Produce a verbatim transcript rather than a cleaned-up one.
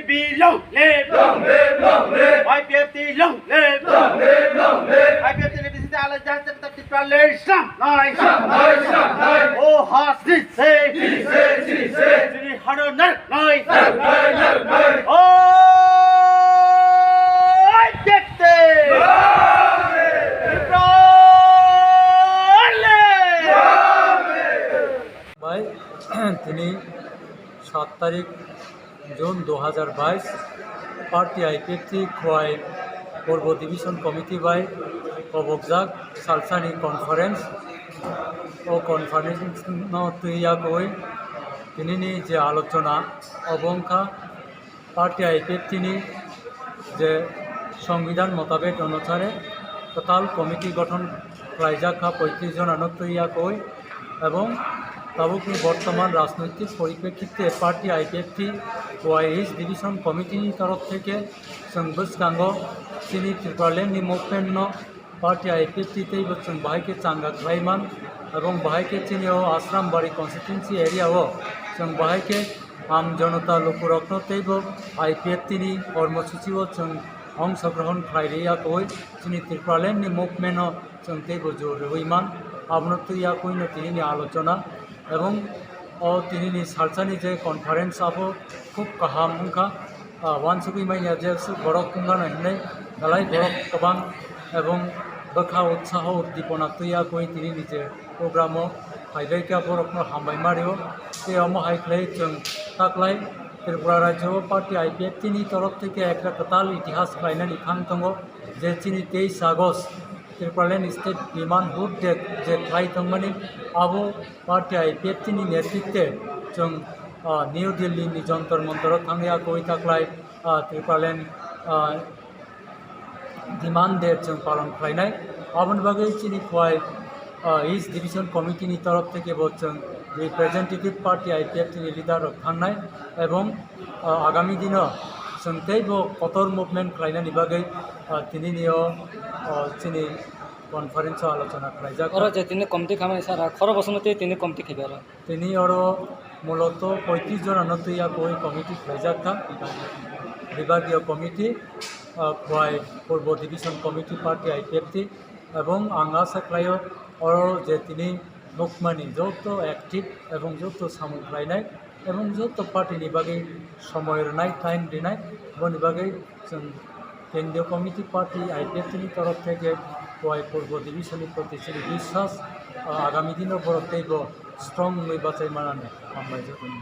Long live! Long live, long live! I P F T long live! Long live, long live! I P F T ni bisingtwi alai jahai chakta Tipraland swnamnai! Swnamnai, swnamnai! O ha sri se! Sri se, sri se! Sri hano narnai! Narnai, narnai! O I P F T! Long live! Tipraland! Long live! Bai, tini sat tarik June dui hajar bais, party I P F T Khowai Purbo Division Committee bai kobokjak salsani conference. O conference no twi yakowi tinini je alochona obo wngkha party I P F T ni je সংবিধান মোতাবেক অনুসারে kwtal committee gothon khlaijak kha poitris jona no twi yakowi, ebong tabukni bortoman rajnoitik poriprekkhitte party I P F T Khowai East Division Committee ni torof theke chwng bwskango chini Tipraland ni movement no party I P F T teibo chwng bahai khe changa khlai man, ebong bahai khe chini o Asrambari constituency area o chwng bahai khe Aam Janata lukurokno teibo I P F T ni kormosuchi o chwng ongsogrohon khlai ri yakowi chini Tipraland ni movement o chwng teibo jor rwui man. Abono twi yakowi no tinini alochona ebong o tinini salsani je conference abo khub kaham wngkha. Ah, wansugwi manya je aswk borok wngkha hinwi belai borok kwbang ebong bwkha utsaho uddipona twi yakowi tinini je program o phaibai kha borokno hambai ma rio. Tei omo hai khlai chwng taklai Tripura rajyo o party I P F T ni torof theke ekta kwtal itihas khlainani thang tongo je chini teis August Tipraland State Demand Hood Day je khlai tongmani abo party I P F T ni netritwe chwng, ah, New Delhi ni Jantar Mantar o thang yakowi taklai, ah, Tipraland, ah, Demand Day chwng palon khlainai. Aboni bagwi chini Khowai, ah, East Division Committee ni torof theke bo chwng representative party I P F T ni leader rok thangnai ebong, ah, agami dino chwng teibo kotor movement khlainani bagwi, ah, tinini o, ah, chini conference o alochona khlaijak. Oro je tini committee khamani sara khoro bosongo tei tini committee khibi oro. Tini oro muloto poitris jona no twi yakowi committee khlaijak kha, Vibhagiyo Committee, ah, Khowai Purbo Division Committee Party I P F T, ebong ang asa khlaio oro je tini nukmani joto active ebong joto samung khlainai ebong joto party ni bagwi somoi rwnai, time rwnai, boni bagwi chwng Kendriya Committee Party I P F T ni torof theke Khowai Purbo Division ni proti chini biswas, ah, agami dino borok teibo strong wngwi bachai manani hambai jotono.